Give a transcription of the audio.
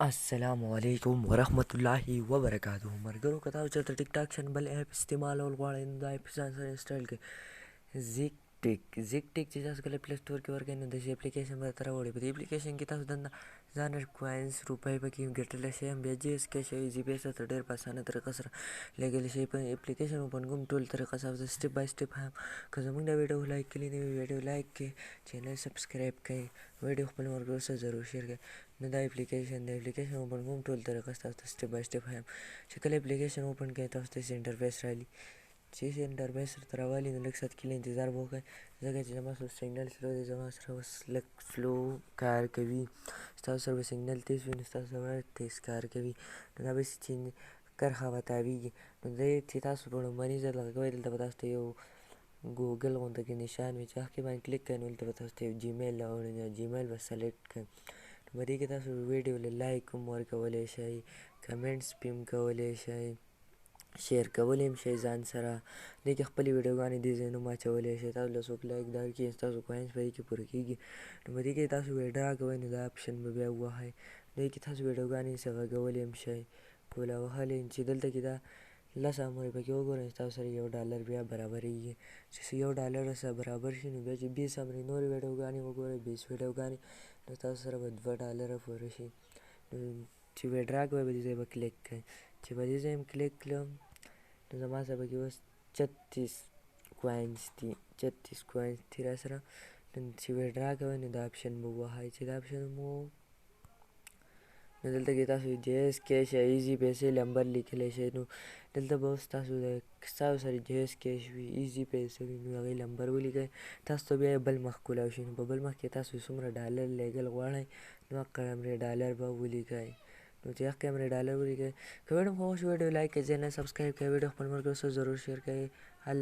السلام علیکم ورحمت الله وبرکاته. مرګرو که تاسو چېرته ټیک ټاک شان بل اپ استعمالول غواړئ نو دا اپ ځان سره انسټال کړئ. زیک ټیک زیک ټیک چې تاسو کله پلی سټور کې ورکړئ نو داسې اپلیکیشن به درته راوړي. په دې اپلیکیشن کې تاسو دننه ځان کوینز روپۍ پکې ګټلی شئ، هم بیا جي ایس کیش او ایزي پیسه ته ډېر په اسانه طریقه سره لګلی شئ. په اپلیکیشن اوپن کوم ټول طریقه تاسو سټیپ بای سټیپ هم. که زموږ دا ویډیو لایک کړئ نو ویډیو لایک کړئ، چینل سبسکرایب کړئ، ویډیو خپل ملګرو سره ضرور شیر کړئ. نو دا اپلیکیشن د اپلیکیشن اوپن کوم ټول طریقه تاسو ته سټیپ بای سټیپ ښیم. چې کله اپلیکیشن اوپن کړئ تاسو ته انټرفیس رالي. چې انټرفیس درته راوالي نو لږ ساعت کې انتظار به وکړئ، ځکه چې زما سره سیګنل سلو دی، زما سره اوس لږ سلو کار کوي. ستاسو سره به سیګنل تیز وي نو ستاسو سره به تیز کار کوي. نو دا به چې کرښه به تاویږي. نو دی چې تاسو په لومړني ځل غږوئ دلته به تاسو ته یو ګوګل غونته کې نشان وي، چې هغه باندې کلیک کړئ نو دلته به تاسو ته یو جیمیل راوړي، نو جیمیل به سلیکټ کړئ. نو په دې کې تاسو ویډیو له لایک هم ورکولی شئ، کمنټس پې هم کولی شئ، شیر کولی هم شئ ځان سره. دې کې خپلې ویډیوګانې دې ځای هم اچولی شئ. تاسو له څوک لایک درکړي ستاسو کوینز په دې کې پوره کېږي. نو په دې کې تاسو ویډرا کوئ نو دا اپشن به بیا ووهئ. دې کې تاسو ویډیوګانې څه غږولی هم شئ، کولا وهلی چې دلته کې دا لس امرې پکې وګورئ ستاسو سره یو ډالر بیا برابرېږي. چې یو ډالر سره برابر شي نو بیا چې 20 امرې نورې ویډیوګانې وګورئ، 20 ویډیوګانې، نو تاسو سره به 2 ډالره پوره شي. نو چې ویډرا کوئ په دې ځای به کلیک کړئ. چې په دې ځای هم کلیک کړم نو زما سره پکې اوس 36 کوینز دي، 36 کوینز دي را سره. نو چې ویډرا کوئ نو دا اپشن به ووهئ. چې دا اپشن مو نو دلته کې تاسو جیس کیش یا ایزي پیسې لمبر لیکلی شئ. نو دلته به اوس تاسو د ستاسو سره جیس کیش وي، ایزي پیسې وي، نو هغې لمبر ولیکئ. تاسو ته بیا بل مخ کولاو شي. نو په بل مخ کې تاسو څومره ډالر لېږل غواړئ نو هغه امرې ډالر به ولیکئ. نو چې هغه امرې ډالر ولیکئ. که ویډیو مو خوښ شي ویډیو لایک کړئ، چینل سبسکرایب کړئ، ویډیو خپل ملګرو سره ضرور شیر کړئ. الله.